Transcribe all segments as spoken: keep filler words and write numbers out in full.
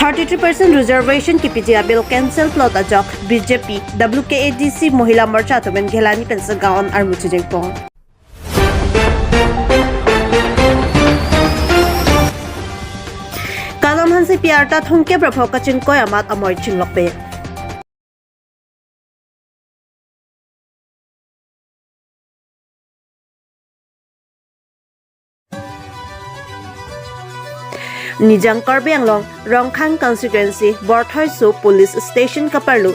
Thirty-three percent reservation kepiji abill cancel plot ajok B J P W K A D C Mohila Morcha atum pen ghelani pen segaon armu chujengpon. Kanam Hansepi arta thomkep ra pho kachingkoi amat amoi chinglokpet. Nijang Karbi Anglong, Rongkhang Constituency, Borthoiso Police Station kaparlo,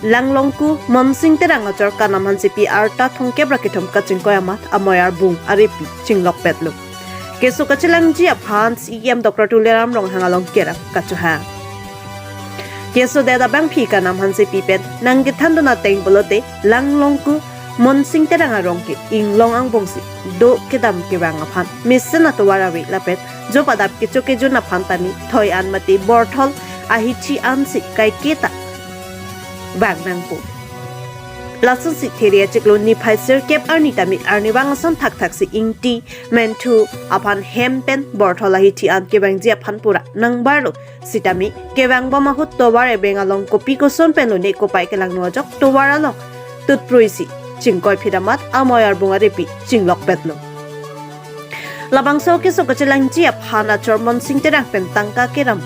Langlongku Monsing Terang achor Kanam Hansepi arta thomkep ra kethom kachingkoi amat amoi arbung arepi chinglokpetlo. Keso kachelangji aphan C E M Doctor Tuliram Ronghang along kerap kachohang. Keso det abangpi Kanam Hansepi pen nangkethandun ateng pulote Langlongku Monsing Terang arong ke inglong angbongsi do kedam kevang aphan mesen atovar ave lapen jop adap kecho kejun aphan tani thoi an mate borthol ahithi ansi kaiketa vang nangpo. Lasonsi There achiklo niphai sirkep arni tame arnivang ason thakthaksi ingti menthu aphan hem pen borthol ahithi an kevangji aphan pura nangbarlo. Sitame kevangbom ahut tovar ebeng along kopi koson pen lone kopai kelangno ajok tovar along tutpruisi chingkoiphit amat amoi arbung arepi chinglokpetlo. Labangso keso kachelangji aphan achor Monsing Terang pen tangka keram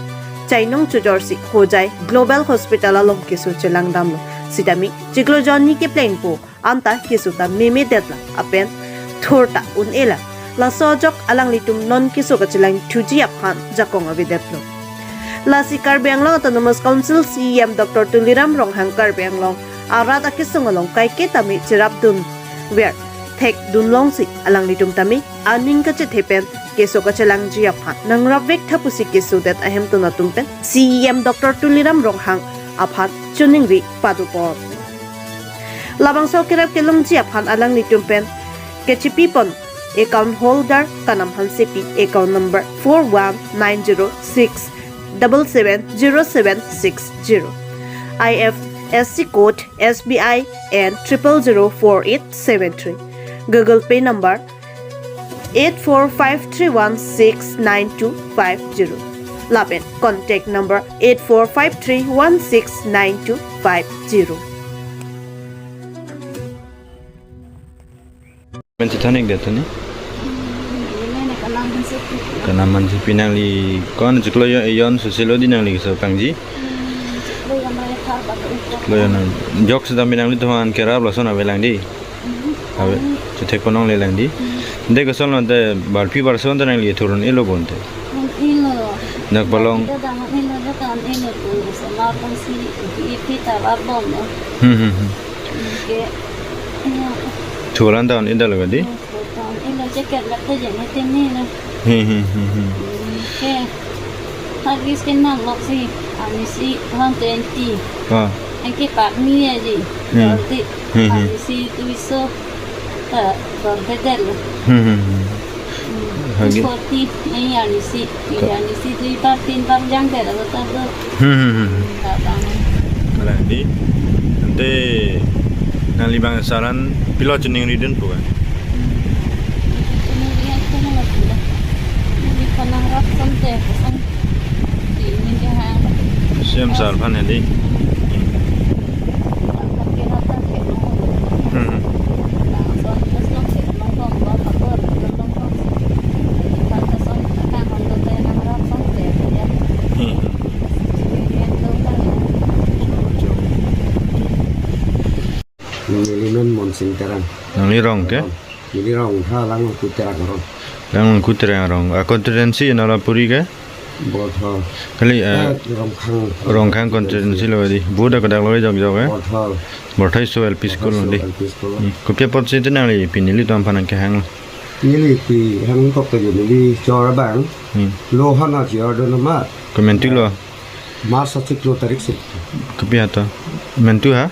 chainong chojorsi Hojai Global Hospital along keso chelangdamlo. Sitame chiklo jonni keplengpo anta keso ta memedetlang lapen thurta un-elang. Laso ajok alanglitum non keso kachelangthuji aphan jakong avedetlo. Lasi Karbi Anglong Autonomous Council C E M Doctor Tuliram Ronghang Karbi Anglong arat akesung along kaiketame cherapdunver thekdunlongsi alanglitum tame aning kachethe pen keso kachelangji aphan nangrapvek tha pusi keso det ahemtun atum pen C E M Doctor Tuliram Ronghang aphan choningri padopon. Labangso kerap kelongji aphan alanglitum pen kechipipon account holder Kanam Hansepi, account number four one nine zero six double seven zero seven six zero, I F S C code S B I N triple zero four eight seven three, Google Pay number eight four five three one six nine two five zero lapen contact number eight four five three one six nine two five zero. Men chethan-ik det tani. Ini nih Kanam Hansepi. Kanam Hansepi, nangli ko-an chiklo ejon, ejon soselo di nangli keso kangji. Hmm, chiklo ejon ra thar bak. Chiklo ejon. Jok sedam nangli tohan kerap lason avelang di. Hmm. Ave, chethek ponong lelang di. Hmm. De kosonlo de barpi barson de nangli thurun-elo bonte. Thurun-elo. Dak palong. Dak dang elo, dak dang elo, pun sama pun si ipi ipi ta barbom lo. Hmm, hmm, hmm. Ke, ya. Thuran tahun indah lo di? Tahun indah jacket lak te jeng ete ni lo. Hmm, hmm, hmm, hmm. Ke, hagis ke nangloksi, arnisi one twenty. Ah. Anke pak ni aji. Hmm. Berarti, hmm, hmm, arnisi duiso, eh, berbedel. Hmm, hmm, hmm. Hmm. Hagi. Forty, eh, arnisi, ka- arnisi dui bak, tin bak jangder alo ta do. Hmm, hmm, hmm. Tabang. Ala di. Ante nangli bang saran pilo chiningridun pu ka? Chiningri aku na la pula. Ini kanang rap sante, kosong. Di ini dia hang. Siam sar phan di. Hmm. Hmm. Neli men Monsing Terang. Nangli rong ke? Neli rong ha Langlongku Terang rong. Langlongku Terang rong. A constituency nala puri ke? Borthol. Kali, eh, eh, Rongkhang. Rongkhang constituency lo di. Vote dak dak lo jok jok, eh? Borthol. Borthoiso L P school lo di. Borthoiso L P school. Hmm. Kopi apotsi te nangli pi nelitum aphan nangkehang? Neli pi hangkok ke neli chor abang. Hmm. Lo hana chor do nama. Komentu lo? March achiklo tarik si. Kopi ato? Mentu ha?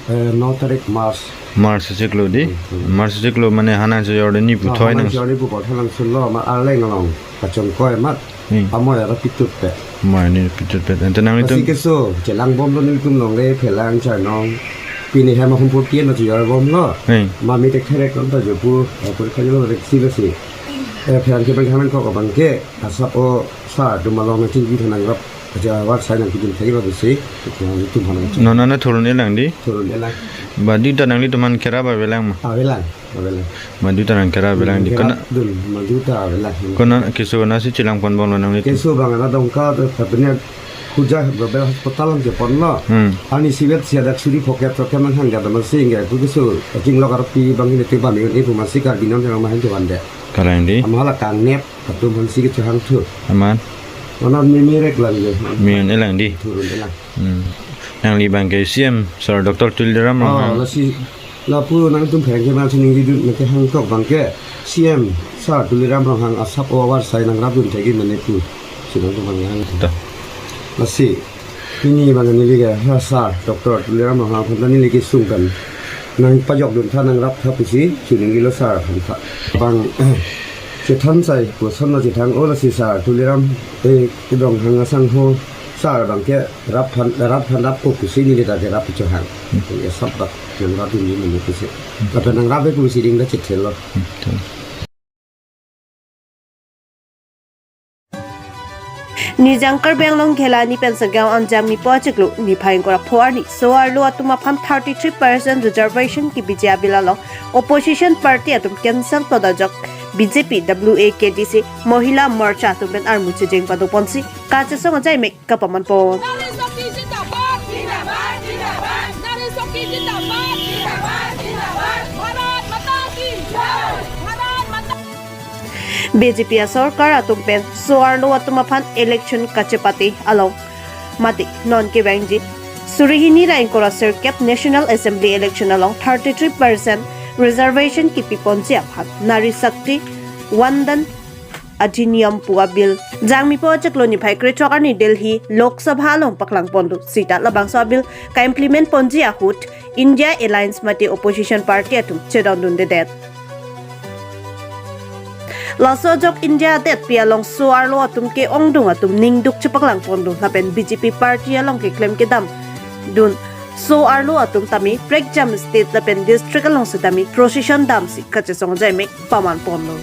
Eh, no tarik March. March achiklo di? Hmm, hmm. March achiklo mane hana chor do ni pu. Ah, thoi hana nang chor ni pu borthol nangsunlo, ma arleng along kachingkoi amat. Hmm. Amoi ara pitutpet. Amoi ni pitutpet. Ante nanglitum. Lasi keso, chelangbomlo nelitum longle, phelang chainong. Pini hem ahum pur tien lo chojorbomlo. Hmm. Ma mi tek therek nonta jopu, eh, porikha jolo rek si lo si. Eh, phelang ke bang hang nangkok abang ke, asap o sa, dum along nangchingki than nangrap. Aja war sai nang kidun thagi ba besi, nangtum aphan. Non non thurun-elang dei. Thurun-elang. Badu ta nanglitum aphan kerap avelang ma? Avelang, avelang. Badu ta nang kerap avelang dei. Kona kerap dun, badu ta avelang. Kona keso nasi chelang ponbomlo nanglitum? Keso abang ana dongka ta katanya kuja babel hospital ang je ponlo. Hmm. Ani sivet siadak suri pocket roket mang hang jada masing ya. Ku keso kachinglok arpi abang ini tiba ni ini pun masih kardinal yang mahin tuan deh. Kalang dei. Amhala kangnep. Atum aphan si kechehangthu. Amat? Mana memerek lang dei. Min-elang dei. Thurun-elang. Hmm. Nangli abang ke C M Sir Doctor Tuliram Ronghang. Oh, lasi lapu nangtum pherangke ma sining didun nangkehang kok abang ke C M Sir Tuliram Ronghang asap awar sai nangrapdun thagi mane pu. Si nangtum aphan hang. To. Lasi pini abang neli ke ha Sir Doctor Tuliram Ronghang aphan ta neli kesung kan nangpajokdun tha nangrap tha pusi suning lo Sir aphan tha. Abang chethan sai, koson lo chethang, o lasi Sir Tuliram, eh, Ronghang asangho Sir abang ke rap aphan, rap aphan rap ko pusi neli ta kerap chehang. Hmm. Ya sab bak nangrapdunji mane pusi. Apa nangrap ke pusi ding ta chethelo. Hmm. Nijang Karbi Anglong Ghelani pen Sagaon Jangmipo achiklo niphai ingkoi ra pho arni so-arlo atum aphan thirty-three percent reservation kepiji abill along opposition party atum cancel pon ajok B J P W A K D C Mohila Morcha atum pen armu chejeng padoponsi kachesong ajaimek kapaman pon. Nari Shakti Zindabad! Zindabad! Zindabad! Nari Shakti Zindabad! Zindabad! Zindabad! Bharat Mata Ki Jai! Bharat Mata B J P asorkar atum pen so-arlo atum aphan election kachepate along mate non kevangji suri hini ra ingkoi ra sirkep National Assembly election along thirty-three percent reservation kepiponji aphan Nari Shakti Vandan Adhiniyam pu abill Jangmipo achiklo niphai krethrok arni Delhi Lok Sabha along paklang ponlo. Sita labangso abill ka-implement ponji ahut India Alliance mate opposition party atum chedondundedet. Laso ajok India adetpi along so-arlo atum ke-ongdung atum ningduk chepaklang ponlo lapen B J P party along keklem kedamdun so-arlo atum tame prekjam state lapen district along setame procession damsi kachesong ajaimek paman ponlo.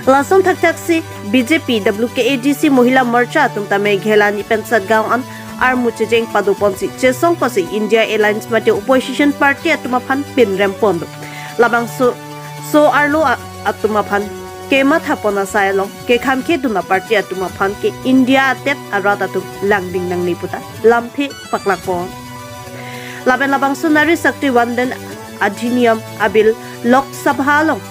Lason thakthak si B J P W K A D C Mohila Morcha atum tame Ghelani pen Sagaon an armu chejeng padoponsi chesong pasi India Alliance mate opposition party atum aphan pinrem ponlo. Labangso so-arlo a-, atum aphan kematha pon asai along kekhamkhedun aparty atum aphan ke India atet arat atum langding nangne puta lamthe paklang pon. Lapen labangso Nari Shakti Vandan Adhiniyam abill Lok Sabha along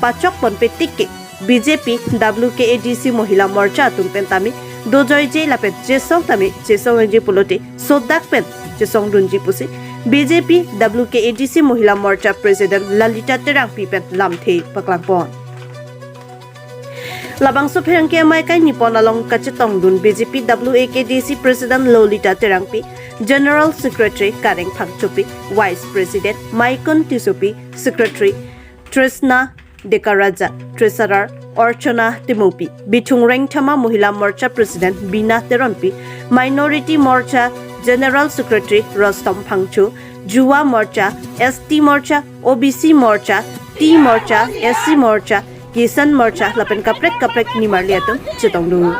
pachok ponpe tik ke B J P W K A D C Mohila Morcha atum pen tame dojoije lapen chesong tame chesongji pulote sodak pen chesongdunji pusi B J P W K A D C Mohila Morcha President Lalita Terangpi pen lamthe paklang pon. Labangso pherangke amei kaini pon along kachetongdun B J P W A K D C President Lolita Terangpi, General Secretary Kareng Phangchopi, Vice President Maikon Tissopi, Secretary Trisna Dekaraja, Treasurer Orchana Timopi, Bithung Rengthama Mohila Morcha President Bina Teronpi, Minority Morcha General Secretary Rostom Phangcho, Yuva Morcha, S T Morcha, O B C Morcha, Tea Morcha, S C Morcha, Kisan Morcha lapen kaprek kaprek nimarli atum chetongdun.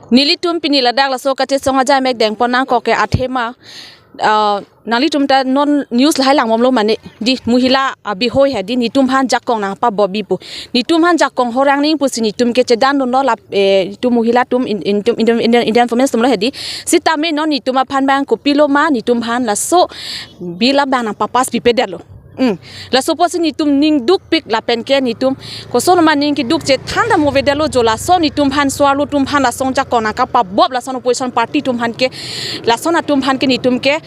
Nelitum pini ladak laso kachesong ajaimek dengpon nangkok ke athema, ah, nanglitum ta non news lahai langbomlo mane, dei, Mohila abihoi hedi nelitum aphan jakong nangpabop bi pu. Nelitum aphan jakong horang ning pusi nelitum ke chedandunlo lap, eh, nelitum Mohila atum in, in, nelitum Indian, Indian, Indian Women's atumlo hedi. Sitame non nelitum aphan abang kopilo ma nelitum aphan laso bill abang nangpapass pipedetlo. Hmm. Laso pusi nelitum ning dukpik lapen ke nelitum koson ma ning keduk chethan dam movedetlo jo laso nelitum aphan so-arlo atum aphan lason jakong nangkapabop lason opposition party atum aphan ke lason atum aphan ke nelitum ke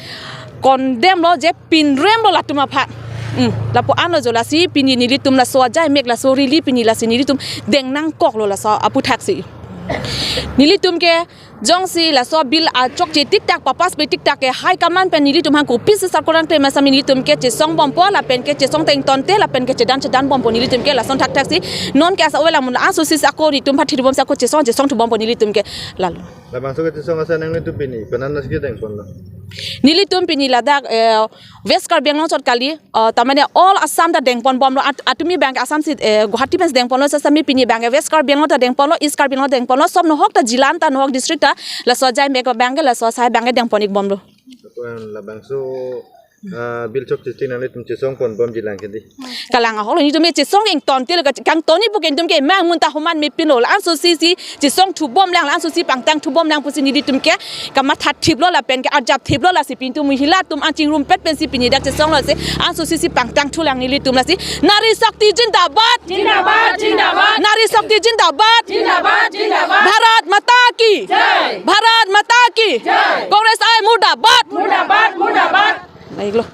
condemn lo je pinremlo latum aphan. Hmm. Lapu-anlo jo lasi pini nelitum laso ajaimek laso rally pini lasi nelitum deng nangkoklo laso aphuthaksi. Nelitum ke jongsi laso bill achokche tiktak, papass pe tiktak ke high command pen nelitum aphan kopisi sarkar nangklem asam nelitum ke chesong bompo lapen ke chesong ta ingtonte lapen ke chedan chedan bompo nelitum ke lason thakthak si non ke asa ovel amun aso si ako nelitum aphan thiri bom si ako chesong chesong thu bompo nelitum ke lalo. Labangso kechesong asai nanglitum pini penang nasi kedeng ponlo. Nelitum pini ladak, eh, West Karbi Anglong chot kali, eh, tamane all Assam ta dengpon bomlo at-, atumi abang ke Assam si, eh, Guwahati pen si dengponlo sasami pini abang ke West Karbi Anglong ta dengponlo, East Karbi Anglong dengponlo, sob nohok ta jila ta nohok district ta, laso ajai mek abang ke laso asai abang ke dengpon ik bomlo. Ako labangso, ah, bill chokche tik nanglitum chesong pon bomji lang ke dei. Kalang ahok lo nelitum ke chesong ingtonte lo ka kangtoni pu ke nelitum ke mang mun ta homan mepinlo la-an so si si chesong thu bom lang la-an so si pangtang thu bom lang pusi nelitum ke kamatha thiplo lapen ke arjap thiplo lasi pintu muhila atum an chingrumpet pensi pini dak chesonglo si an so si si pangtang thu lang nelitum lasi Nari Shakti Jindabad. Jindabad, jindabad. Nari Shakti Jindabad. Jindabad, jindabad. Bharat Mata Ki. Jai. Bharat Mata Ki. Jai. Congress I Murdabad. Murdabad, murdabad. Baiklo.